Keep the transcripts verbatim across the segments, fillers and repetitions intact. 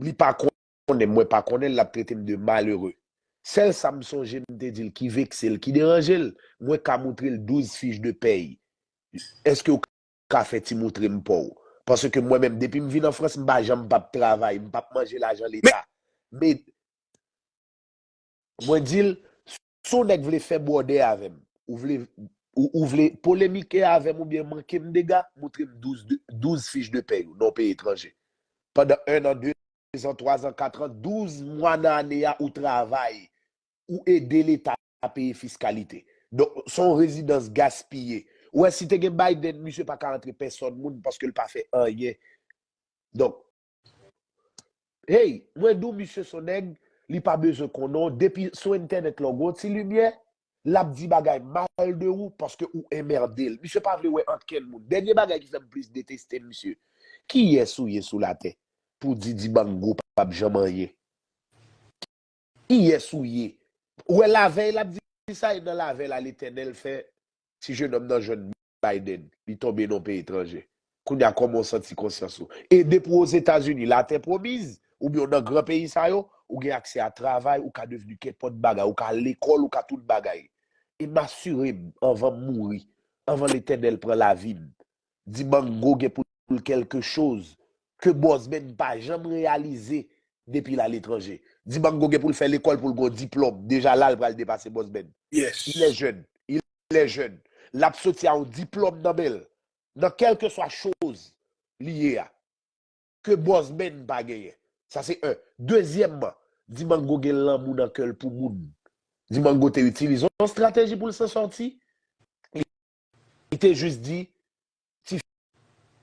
Li pa konnen m, mwen pa konnen l, l ap trete m de malere. Sèl sa m sonje, m te di l ki vekse l, ki deranje l, mwen ka moutre l douz fich de pèy. Èske w ka fè ti moutre m pa w? Paske mwen menm, depi m vin an Frans, m pa janm p ap travay, m p ap manje lajan leta. Men, mwen di l, si w nèg vle fè bwòdè avè m, ou vle, ou, ou vle polemike avè m oubyen manke m dega, moutre m douz, douz fich de pèy ou nan yon peyi etranje. Pandan en an, de zan, twa zan, kat an, douz mwa nan ane a ou travay, ou ede leta peye fiskalite. Donk, se yon rezidans gaspiye. Ou wè, si te gen Biden, misye pa ka antre pèsòn moun paske l pa fè anyen. Donk, hey, mwen di w, misye se yon nèg, li pa bezwen konnen w. Depi sou entènèt la, w gen yon ti limyè, l ap di bagay mal de ou paske ou enmède l. Misye pa vle wè ankenn moun. Dènye bagay ki fè m plis deteste misye, kiyès ou ye sou latè pou di Dibango p ap janm anyen? Kiyès ou ye? Ou wè lavèy l ap di sa, e nan lavèy la Letènèl fè ti jenòm nan jwenn Biden, li tonbe nan yon peyi etranje. Kounye a, kòman w santi konsyans ou? E depi w Ozetazini, latè pwomiz, oubyen w nan gran peyi sa yo, ou gen aksè a travay, ou ka devni kenpòt bagay, ou ka lekòl, ou ka tout bagay. E m asire m, anvan m mouri, anvan Letènèl pran lavi m, Dibango gen pou l kèlke choz ke Bòsben pa janm reyalize depi l aletranje. Dibango gen pou l fè lekòl pou l gen yon diplòm. Deja la, l pral depase Bòsben. Yes. Il est jeune. Il est jeune. L ap soti a yon diplòm nan men l. Nan kèlkeswa choz li ye a. Ke Bòsben pa genyen. Sa se en. Dezyèmman, Dibango gen lanmou nan kè l pou moun. Dibango te itilize yon estrateji pou l sansòti. Li te jis di ti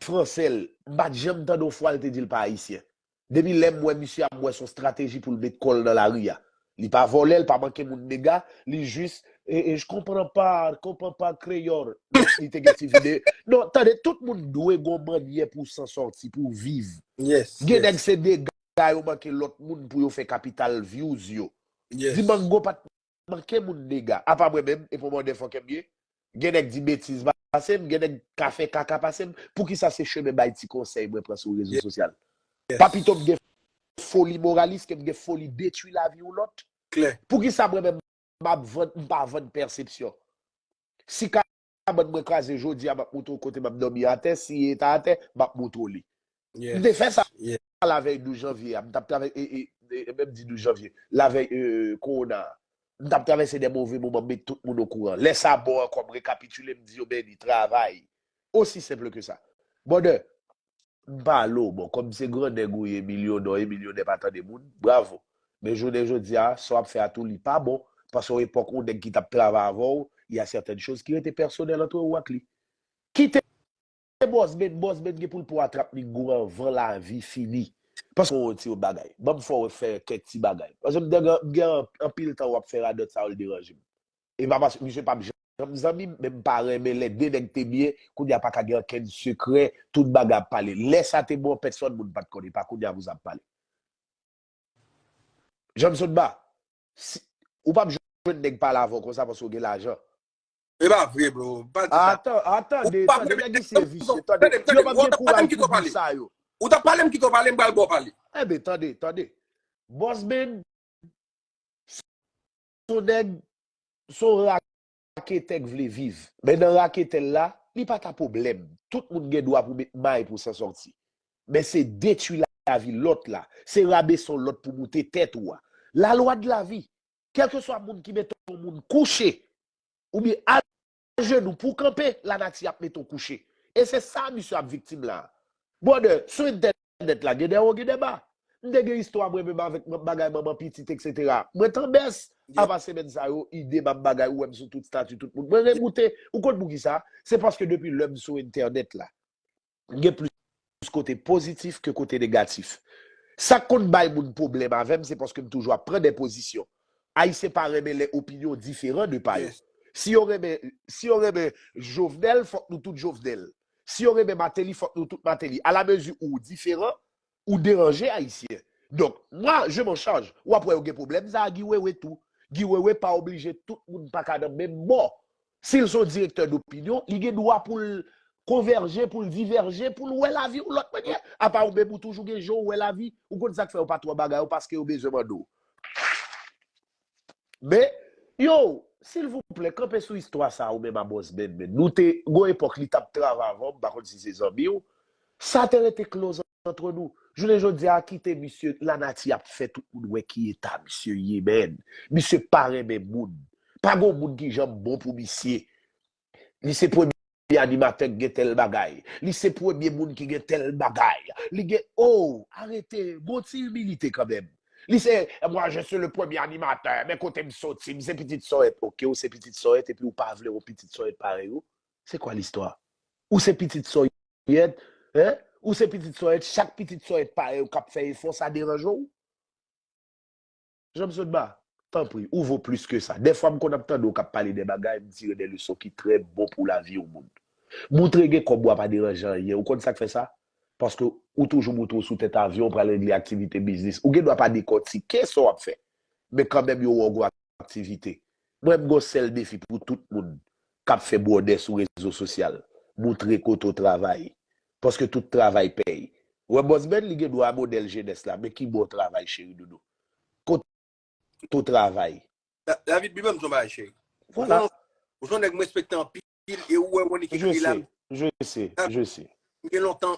fransè l, m pa t janm tande yon fwa l te di l pa ayisyen. Depi lè m wè misye a, m wè se yon estrateji pou l met kò l nan lari a. Li pa vòlè, li pa manke moun dega, li jis, e, e, je comprends pas, comprends pas créole. Li te gen ti vide. Non, tande, tout moun dwe gen yon mannyè pou w sansòti, pou w viv. Yes. Gen nèg se dega yo manke lòt moun pou yo fè kapital views yo. Dibango pa t manke moun dega. Apa mwen menm, e pou mòde fòkè m ye. Gen nèg di betiz pase m, gen nèg ka fè kaka pase m. Poukisa se chemen bay ti konsèy mwen pran sou rezo sosyal? Pa pito m gen foli moralis ke m gen foli detwi lavi yon lòt? Klè. Poukisa mwen menm m ap vann, m pa vann pèsepsyon? Si kabann mwen kraze jodi a, m ap montre w kote m ap dòmi atè, si eta atè, m ap montre w li. M te fè sa lavèy douz janvye a, m t ap travèse, e, e, e, menm di douz janvye, lavèy e, kowona a. M t ap travèse de move moman, m met tout moun okouran. Lè sa bon ankò, m rekapitile, m di yo, Benny, travay. Aussi simple que ça. Brother, m pale w, bon, kòm se gran nèg ou ye, milyonè, e milyonè pa tande moun, bravo. Men jounen jodi a, sa w ap fè a tou, li pa bon, paske yon epòk, yon nèg ki t ap travay avè w, il y a certaines choses ki rete pèsonèl ant ou ak li. Kite Bòsben, Bòsben gen pou l pran trap mingo anvan lavi fini. Paske w ti bagay. Ban m fè w fè kèk ti bagay. Paske m gen, m gen anpil tan w ap fè radòt sa yo, l deranje m. E pa paske misye p ap janm zanmi m, men m pa renmen lè de nèg te byen, kounye a pa ka gen ankenn sekrè, tout bagay ap pale. Lè sa te bon, pèsòn moun pa t konnen, pa kounye a pou sa ap pale. Jan m sot ba, si, ou p ap jwenn nèg pale avè w konsa paske w gen lajan. E pa vre, bro. Pa di sa. Atan, atan, tande, nèg isi e visye, tande. Yo p ap gen kouraj pou di sa yo. Ou t ap pale m kite w pale, m pral ba w pale. Enben, tande, tande. Bòsben, se yon nèg, se yon raketè k vle viv. Men nan raketè l la, li pa ta pwoblèm. Tout moun gen dwa pou met may pou sansòti. Men se detwi lavi lòt la. Se rabese yon lòt pou moute tèt ou a. La loi de la vie. Kèlkeswa moun ki mete yon moun kouche, oubyen ajenou pou kanpe, lanati ap mete w kouche. E se sa misye ap viktim la. Brother, sou entènèt la, gen dè wo, gen dè ba. M te gen istwa mwen menm avèk bagay manman pitit, etsetera. Mwen t an bès, apa semèn sa yo, ide m ap bagay, ou wè m sou tout stati tout moun. Mwen remoute, ou konn poukisa? Se paske depi lè m sou entènèt la, m gen plis kote pozitif ke kote negatif. Sa k konn bay moun pwoblèm avè m, se paske m toujou ap pran de pozisyon. Ayisyen pa renmen lè opinyon diferan de pa yo. Si yo renmen, si yo renmen Jovenel, fòk nou tout Jovenel. Si yo renmen Martelly, fòk nou tout Martelly. A la mezi ou diferan, ou deranje Ayisyen. Donk, mwa, je m'en charge. W ap wè yo gen pwoblèm sa a, Guy Wewe tou. Guy Wewe pa oblije tout moun pa ka nan menm bò. Si l se yon direktè dopinyon, li gen dwa pou l konvèje, pou l divèje, pou l wè lavi yon lòt mannyè. Apa ou menm ou toujou gen jan w wè lavi, ou konn sa k fè yo pa t wè bagay yo, paske yo bezwen mande w. Men, yo, silvouplè, kanpe sou istwa sa ou menm a Boss Ben, men. Nou te, gon epòk li t ap travay avè w, m pa konn si se zanmi w. Sa te rete close entre nous. Jounen jodi a, kite misye, lanati ap fè tout moun wè ki eta misye ye, men. Misye pa renmen moun. Pa gon moun ki janm bon pou misye. Li se premye animatè ki gen tèl bagay. Li se premye moun ki gen tèl bagay. Li gen, oh, arete, gon ti imilite kanmenm. Li se, moi, je suis le premier animateur, men kote m soti, m se pitit Sòyèt. Ok, ou se pitit Sòyèt epi ou pa vle yon pitit Sòyèt parèy ou? Se kwa listwa? Ou se pitit Sòyèt, hein? Ou se pitit Sòyèt, chak pitit Sòyèt parèy ou k ap fè efò, sa deranje w? Janm sot ba, tanpri, ou vo plis ke sa. Dèfwa m konn ap tande w k ap pale de bagay, m tire de leson ki trè bon pou lavi yon moun. Moutre gen kòb ou a pa deranje anyen. Ou konn sa k fè sa? Paske ou toujou moutre w sou tèt avyon, w pral regle aktivite biznis. Ou gen dwa pa dekòtike sa w ap fè. Men kanmenm yo wè w gon aktivite. Mwen, m gon sèl defi pou tout moun k ap fè bwòdè sou rezo sosyal. Moutre kote w travay. Paske tout travay pèy. Ou wè Boss Ben, li gen dwa modèl jenès la, men ki bò w travay, cheri doudou? Kote w travay? Da- David, bi ban m di w yon bagay, cheri. Ou Vwala. Son, ou son nèg m respekte anpil, e ou wè Rony ki Je kriye la, sais, je sais, je sais. M gen lontan,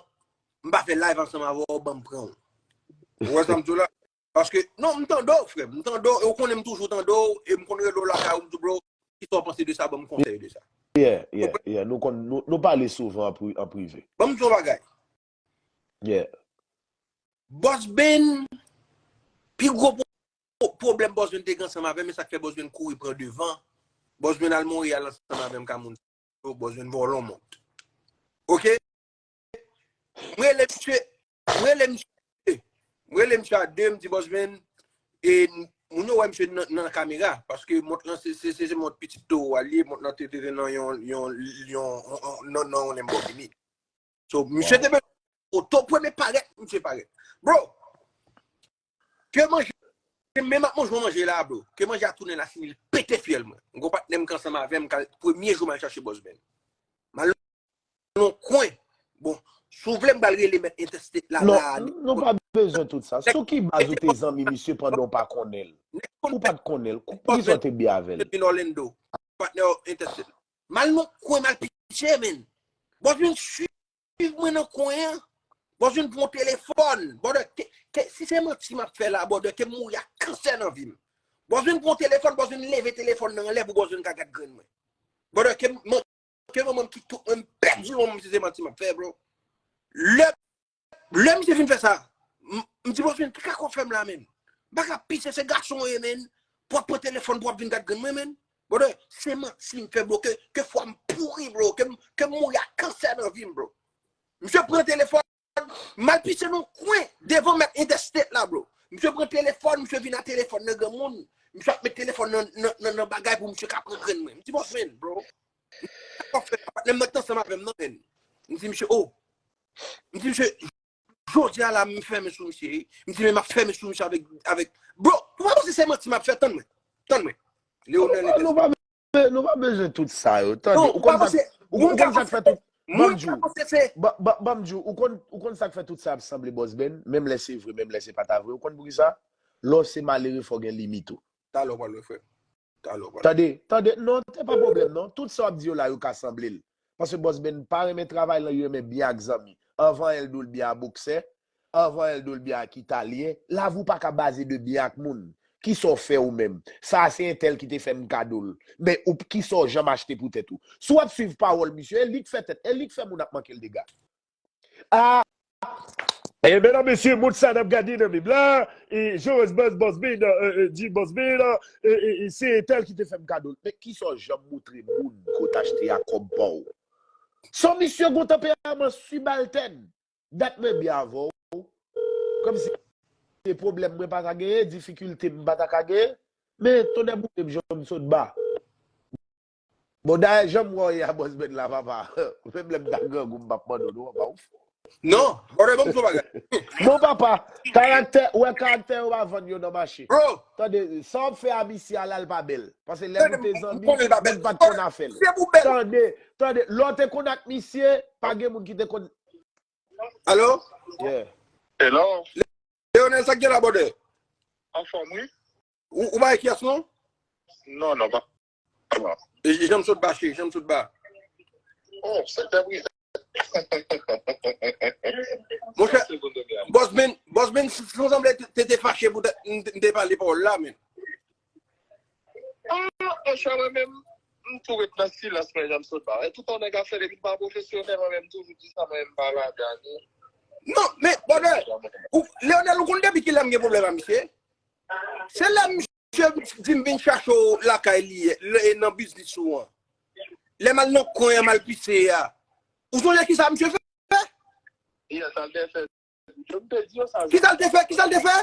m pa fè live ansanm avè w, ban m pran w. Ou wè sa m di w la? Paske, non, m tande w, frè m. M tande w, e ou konnen m toujou tande w, e m konn rele w lakay ou, m di w, bro, kisa w panse de sa, ban m konsèy de sa. Yeah, yeah, yeah. Nou konn, nou, nou pale souvan an pri- an prive. Ban m di w yon bagay. Yeah. Boss Ben, pi gwo pwo- pwoblèm Boss Ben te gen ansanm avè m, e sa k fè Boss Ben kouri pran devan. Boss Ben al Monreyal ansanm avè m, ka moun yo, Boss Ben vòlò mont. Ok? M rele misye, m rele misye, m rele misye a de, m di Boss Ben, e moun yo wè misye nan, nan kamera, paske mont lan se, se, se, se mont pitit towo a li ye, mont lan te, te, te nan yon, yon, yon, yon, nan, nan yon Lamborghini. So, misye te bezwen foto, premye parèt, misye parèt. Bro, ke manje, menm ap manje manje la, bro. Ke manje a tounen la fini, l pete fyèl mwen. M gon patnè m k ansanm avè m, k al premye jou m al chache Boss Ben. M al nan yon kwen. Bon, si w vle m pral rele mèt Interstate la, non, la, nou pa bezwen tout sa. Sou ki baz ou te zanmi misye pandan w pa konnen l? Ou pa t konnen l? Poukisa w te byen avè l? Orlando, patnè Interstate la. M al nan kwen, m al pitche, men. Boss Ben swiv mwen nan kwen an. Boss Ben pran telefòn. Brother, ke, ke, si se manti m ap fè la, brother, ke m mouri ak kansè nan vi m. Boss Ben pran telefòn, Boss Ben leve telefòn nan anlè pou Boss Ben ka gad grenn mwen. Brother, ke m, ke manman m kite tout mwen, m pèdi manman m si se manti m ap fè, bro. Lè, lè misye fin fè sa, m, m di, Boss Ben, ki kaka w fè m la, men? M pa ka pise, se gason w ye, men. Pou w ap pran telefòn, pou w ap vin gad grenn mwen, men. Brother, se manti m fè, bro, ke, ke fwa m pouri, bro, ke m, ke m mouri ak kansè nan vi m, bro. Misye pran telefòn, m al pise nan kwen, devan mèt Interstate la, bro. Misye pran telefòn, misye vin a telefòn nan granmoun. Misye ap met telefòn nan, nan, nan, nan bagay pou misye ka pran grenn mwen. M di, Boss Ben, bro. Sa w fè, patnè m nan t ansanm avè m nan, men. M di, misye, oh. M di, misye, jodi a la, m fèmen sou misye, wi. M di, men m ap fèmen sou misye avèk, avèk, bro, ou pa panse se manti m ap fè? Tann mwen. Tann mwen. Leonel Interstate. Nou pa, nou pa bezwen tout sa yo. Tande, ou konn sa, ou konn sa k fè tout. Ban m di w, ban m di w, ou konn, ou konn sa k fè tout sa ap sanble Boss Ben, menm lè se vre, menm lè se pa ta vre. Ou konn poukisa? Lè w se malere, fò w gen limit ou. Talè w pral wè, frè m. Talè w pral wè. Tande, tande, non, se pa pwoblèm, non. Tout sa w ap di yo la, yo ka sanble l. Paske Boss Ben pa renmen travay lan, li renmen byen ak zanmi. Anvan Eldo l byen ak boksè, anvan Eldo l byen ak italyen, lavi w pa ka baze de byen ak moun. Kisa w fè ou menm? Sa a se entèl ki te fè m kado l. Men ou, kisa w janm achte pou tèt ou? Si w ap swiv pawòl misye, e li k fè tèt, e li k fè moun ap manke l dega. Ah, e medam, mesye, moun sa n ap gade nan mim la, e Joe Buzz, Boss Ben, e, e, di Boss Ben, e, e, e, se entèl ki te fè m kado l. Men kisa w janm moutre moun kote achte a kòb pa w? Son misye gon tanperaman sibaltèn. Dat mwen byen avè w. Kòmsi se pwoblèm mwen pa ta genyen, difikilte m pa ta ka genyen. Men tonnè boule m, janm sot ba. Bon, dayè, jan m wè w ye a, Boss Ben la, papa. Menm lè m ta grangou, m p ap mande w, non, papa, ou fò. Non, brother, ban m di w bagay. Non, papa, karaktè, ou wè karaktè yo pa vann yo nan mache. Bro, Tande, sa w ap fè a misye a la, l pa bèl. Paske lè nou te m zanmi, konnen l pa bèl. Moun pa t konn afè l. Se pou bèl. Tande, tande, lè w te konn ak misye, pa gen moun ki te konn. Alo? Yeah. Hello? Leonel, sa k gen la, brother? Anfòm, wi. Ou, ou pa kiyès non? Non, non, pa. E, Janm sot ba, cheri, Janm sot ba. Oh, se te wi. Monchè, Boss Ben, Boss Ben, si, si w sanble te, te, te fache pou te, m te, m te pale pawòl la, men. Ah, monchè, mwen menm, m tou ret nan silans, mwen, Janm sot ba. E tout an nèg ap fè depi l pa pwofesyonèl, mwen menm, m toujou di sa, mwen menm, m pa ladan. Non, men, brother, ou, Leonel, ou konn depi kilè m gen pwoblèm a misye? Se lè misye di m vin chache w lakay li, lè, nan biznis ou an. Lè m al nan kwen an, m al pise a. Ou sonje ki sa misye fè? Yes, al te fè. Yo, m te di yo sa. Ki sa l te fè? Ki sa l te fè?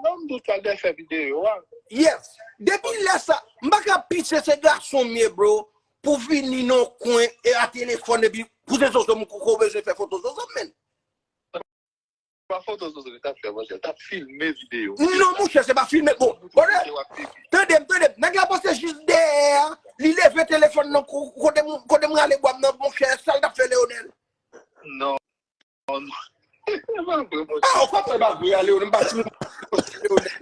Non, m dout al te fè videyo a. Yes. Depi lè sa, m pa ka pise se gason m ye, bro, pou vini nan kwen e a telefòn epi pou se zozo m ko bezwen fè foto zozo m, men. Pa foto zozo li t ap fè, monchè. L t ap filme videyo. Non, monchè, se pa filme. Bon, brother, tande m, tande m. Nèg la pase jis dèyè a, li leve telefòn nan ko-, kote m, kote m rale bwa m nan, monchè, sa l t ap fè Leonel. Non. Non, non. E pa vre, monchè. Ah, ou konprann pa vre, Leonel, m pa ti Leonel.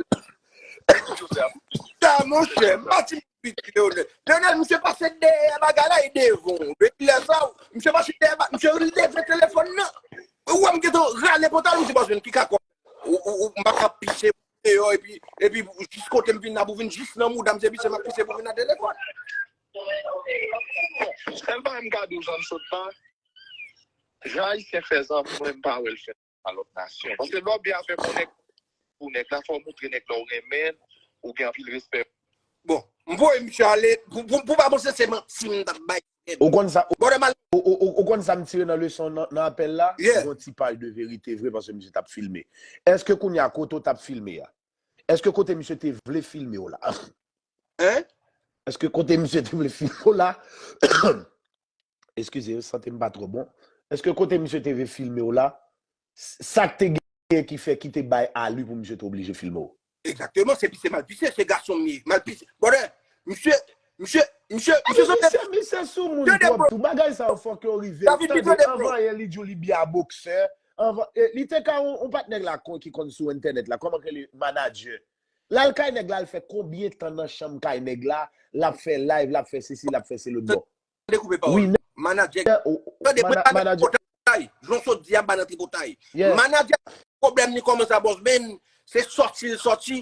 Ta, monchè, m pa ti piti Leonel. Leonel, misye pase dèyè bagay la, e devan. Depi lè sa, misye pase dèyè, ba- misye leve telefòn nan. Ou wè m gentan rale pòtal, misye pase ki kakò. Ou, ou, ou, m pa ka pise deyò, epi, epi jis kote m vin la, pou vin jis nan mouda m, se pise m ap pise pou vin nan telefòn. Sèl bagay m ka di w, Janm sot ba, jan Ayisyen fè zanmi, mwen, m pa wè l fè a lòt nasyon. Paske lè w byen avèk yon nèg, pou nèg la, fò w montre nèg la w renmen l, ou gen anpil respè. Bon, m voye misye ale, pou, pou, pou pa panse se manti m t ap bay. Ou konn sa, Brother Mal, ou, ou, ou, ou konn sa m tire nan leson nan, nan apèl la? Yeah. Yon ti paj de verite vre paske misye t ap filme. Èske kounye a kote w t ap filme a? Èske kote misye te vle filme w la? Hein? Èske kote misye te vle filme w la? Eskize, sante m pa twò bon. Èske kote misye te vle filme w la? S- Sa k te gen ki fè ki te bay a li pou misye te oblije filme w? Exactement, se pise m al pise, se gason m ye. M al pise. Brother, misye, misye, misye, misye Misye, misye sou moun Tande, twòp bro. Tou. Bagay sa yo fòk yo rive. David, Tande, tande, bro. Anvan yè li di w li byen a boksè. Anvan, e, li te ka yon, yon patnè la kon ki konn sou entènèt la. Kòman ke li? Manager. L al kay nèg la, l fè konbyen tan nan chanm kay nèg la? L ap fè live, l ap fè sesi, l ap fè se lòt bò. Tande koupe pawòl. Wi, Manager. nèg, o- o- Tande, mana- manager manager. Tripotay. Jan w sot di a, m pa nan tripotay. Yeah. Manager pwoblèm li kòmanse a Boss Ben, se sòti l sòti.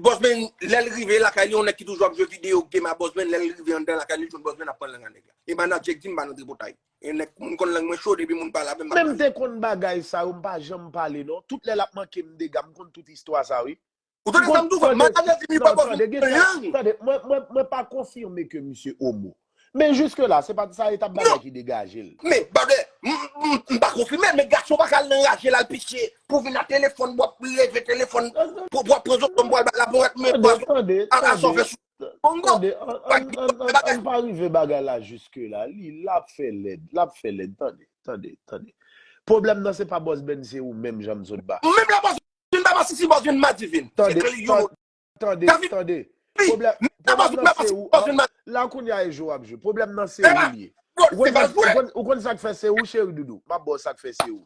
Boss Ben, lè l rive lakay li, yon nèg ki toujou ap jwe videyo game a Boss Ben, lè l rive anndan lakay li, l jwenn Boss Ben ap pran lang a nèg la. E manager di m pa nan tripotay. E nèg moun konn lang mwen cho depi moun pale avè m. Men m te konn bagay sa yo, m pa janm pale non. Tout lè l ap manke m dega, m konn tout istwa sa wi. Ou tande sa m di w? Manager di m li pa Boss Ben lang. Tande, mwen, mwen, mwen pa konfime ke misye omo. Men jiske la, se pa sa e t ap bagay ki degaje l. Men, brother, m, m, m pa konfime, men gason pa ka al nan raje l al pise pou vin a telefòn, w ap leve telefòn, pou, pou w ap pran zòt, pou w al ba la, pou w ap met pwason, Tande, a, a sòfè tande, sou Kongo. Tande, an, an, an, an, an pa rive bagay la jiske la. Li, l ap fè lèd, l ap fè lèd, tande, tande, tande. Pwoblèm nan se pa Boss Ben, se ou menm, Janm sot ba. Menm la Boss Ben pa masisi, Boss Ben madivin. Se Tande, ke li yo. tande, David, tande. pi, Pwoblèm, menm la pwoblèm Boss Ben nan pa se masisi, ou. Boss Ben madivin. La kounye a e jou ap jwe. Pwoblèm nan se Eh, ou li ye. bro, Ou konn se pa sa, ou jwe. konn, ou konn sa k fè se ou, cheri doudou. M ap ba w sa k fè se ou.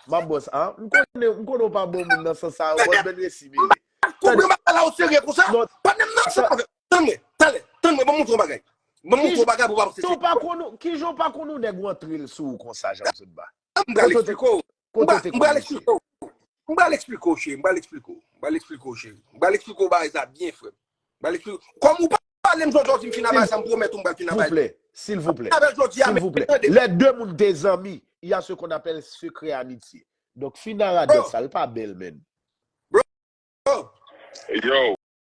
M ap ba w sa. M konnen, m konnen w pa bon moun nan sans sa. Boss Ben resi mele. Konprann bagay la o serye konsa? Non. Patnè m nan sa. Tann mwen, talè, tann mwen, ban m montre w bagay. Ban m montre w bagay pou w pa panse se. Kijan w pa konn ou, kijan w pa konn ou nèg ou antre l sou ou konsa, Janm sot ba? M pral eksplike w. M Kote w pral, te m pral konnen misye? Eksplike w. M pral eksplike w, cheri. M pral eksplike w. M pral eksplike w, cheri. M pral eksplike w bagay sa byen, frè m. M pral eksplike w. Kòm ou pale m jodi a, w di m fin a bagay sa, m pwomèt ou m pral fin a bagay. Silvouplè, silvouplè. Avèl jodi a, men Silvouplè. tande. Les deux moun te zanmi, il y a ce qu'on appelle secret amitié. Donk, fin a radòt sa, l pa bèl, men. Oh, Yo.